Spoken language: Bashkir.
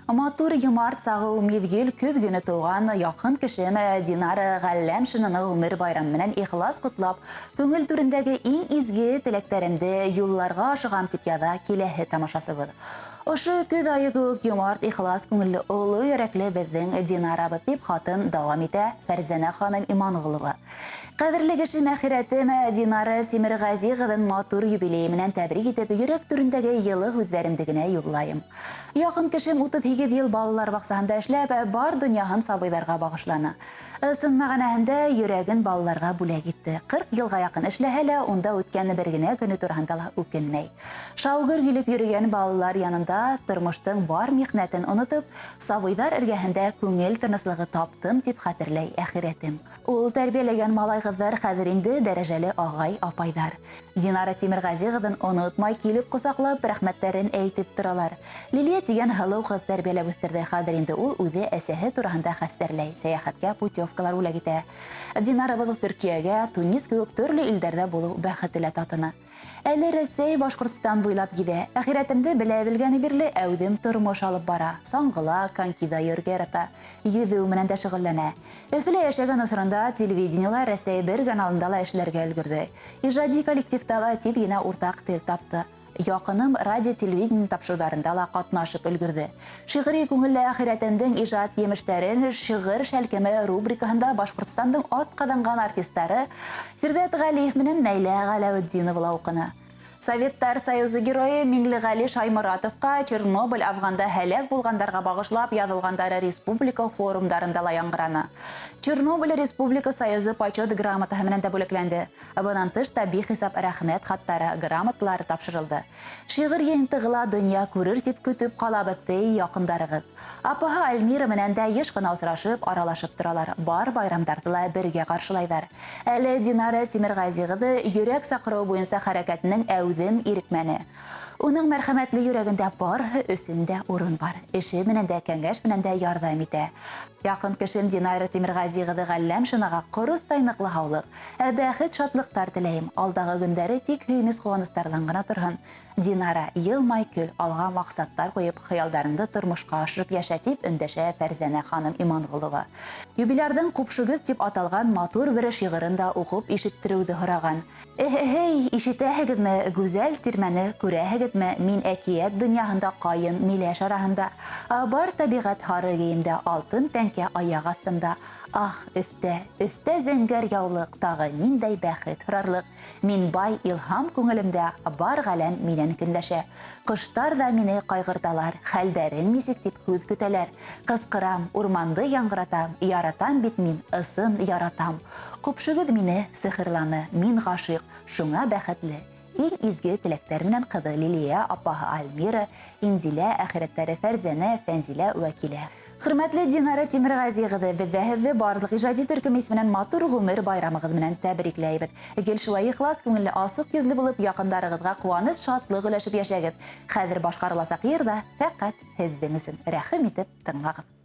Матур йомарт сағыу миҙгел көҙ көнө тыуған яҡын кешем Динара Ғәлләмшинаны ғүмер байрамы менән ихлас ҡотлап, күңел түрендәге иң изге теләктәремде юлларға ашығам, тип яҙа киләһе тамашасыбыҙ. Ошо көҙ айы кеүек йомарт, ихлас күңелле, оло йөрәкле беҙҙең Динарабыҙ, тип хатын дауам итә Фәрзәнә ханым Иманғолова. Ҡәҙерле кешем, әхирәтем Динара Тимерғәзи ҡыҙын матур юбилейы менән тәбрик итеп, йөрәк түрендәге йылы һүҙҙәремде генә юллайым. Яҡын кешем 38 йыл балалар баҡсаһында эшләп, бар донъяһын сабыйҙарға бағышланы. Ысын мәғәнәһендә йөрәген балаларға бүләк итте. 40 йылға яҡын эшләһә лә, унда үткән бер генә көнө тураһында ла үкенмәй. Шау-гөр килеп йөрөгән балалар янында тормоштоң бар михнәтен онотоп, сабыйҙар эргәһендә күңел тыныслығы таптым, тип хәтерләй әхирәтем. Ул тәрбиәләгән малай-ҡыҙҙар хәҙер инде дәрәжәле ағай-апайҙар. Динара Тимерғәзи ҡыҙын онотмай, килеп ҡосаҡлап, рәхмәттәрен әйтеп торалар. Лилия тигән һылыу ҡыҙ тәрбиәләп үҫтерҙе. Хәҙер инде ул үҙе әсәһе тураһында хәстәрләй, сәйәхәткә путевкалар бүләк итә. Динарабыҙ Төркиәгә, Тунис кеүек төрлө илдәрҙә булыу бәхете лә татыны. Әле Рәсәй, Башҡортостан буйлап гиҙә. Әхирәтемде белә белгәне бирле әүҙем тормош алып бара. Саңғыла, конькиҙа йөрөргә ярата. Йөҙөү менән дә шөғөлләнә. Өфөлә йәшәгән осорында телевидениела Рәсәй бер каналында ла эшләргә өлгөрҙө. Ижади коллективта ла тиҙ генә уртаҡ тел тапты. Яҡыным радио-телевидение тапшырыуҙарында ла ҡатнашып өлгөрҙө. Шиғри күңелле әхирәтемдең ижад емештәрен Шиғыр шәлкеме рубрикаһында Башҡортостандың атҡаҙанған артистары Фирҙәт Ғәлиев менән Нәйлә Ғәләүетдинова ла уҡыны. Советтар Союзы Геройы Миңлеғәли Шайморатовҡа Чернобыль Афғанда һәләк булғандарға бағышлап яҙылғандары республика форумдарында ла яңғыраны. Чернобыль Республика Союзы Почет грамотаһы менән дә бүләкләнде. Бынан тыш та бихисап рәхмәт хаттары, грамоталары тапшырылды. Шиғыр йыйынтығы ла донъя күрер дип көтөп ҡалабыҙ, ти яҡындарығыҙ. Апаһы Альмира менән дә еш кына осрашып, аралашып торалар, бар байрамдарҙы ла бергә ҡаршылайҙар. Әле Динара Тимерғәзи ҡыҙы йөрәк саҡырыуы буйынса хәрәкәтенең әүҙем ирекмәне. Уның мәрхәмәтле йөрәгендә барыһы өсөн дә урын бар. Эше менән дә, кәңәш менән дә ярҙам итә. Яҡын кешем Динара Тимерғәзи ҡыҙы Ғәлләмшинаға ҡоростай ныҡлы һаулыҡ, ә бәхет-шатлыҡтар теләйем. Алдағы көндәре тик һөйөнөс-ҡыуаныстарҙан ғына торһон. Динара, елмай, көл, алға маҡсаттар ҡуйып, хыялдарыңды тормошҡа ашырып йәшә, тип өндәшә Фәрзәнә ханым Иманғолова. Юбилярҙың Ҡупшыгөҙ тип аталған матур бер шиғырын да уҡып ишеттереүҙе һораған. Эһ-һей, ишетәһегеҙме, гүзәл тирмәне күрәһегеҙме, мин әкиәт донъяһында ҡайын, миләш араһында. Бар табиғәт һары кейемдә, алтын тәңкә аяҡ аҫтында. Ах, өҫтә, өҫтә зәңгәр яулыҡ, тағы ниндәй бәхет һорарлыҡ. Мин бай, илһам күңелемдә, бар галәм минән көнләшә. Коштар да мине кайгырталар, хәлдәрең нисек дип һүҙ көтәләр. Кыскырам, урманды яңгыратам, яратам бит мин, ысын яратам. Купшыгыз мине сихырланы, мин гашыйк, шуңа бәхетле. Иң изге теләкләр менән кызы Лилия, апаһы Альмира, Инзилә, әхирәтләре Фәрзәнә, Фәнзилә, Вәкилә. Хөрмәтле Динара Тимергази кызы, без дә һеҙҙе барлыҡ ижади төркөм исеменән матур ғүмер байрамығыҙ менән тәбрикләйбеҙ. Гел шулай ихлас күңелле, асыҡ йөҙлө булып, яҡындарығыҙға ҡыуаныс, шатлыҡ өләшеп йәшәгеҙ. Хәҙер башҡарыласаҡ йыр ҙа фәҡәт һеҙҙең өсөн. Рәхим итеп тыңлағыҙ.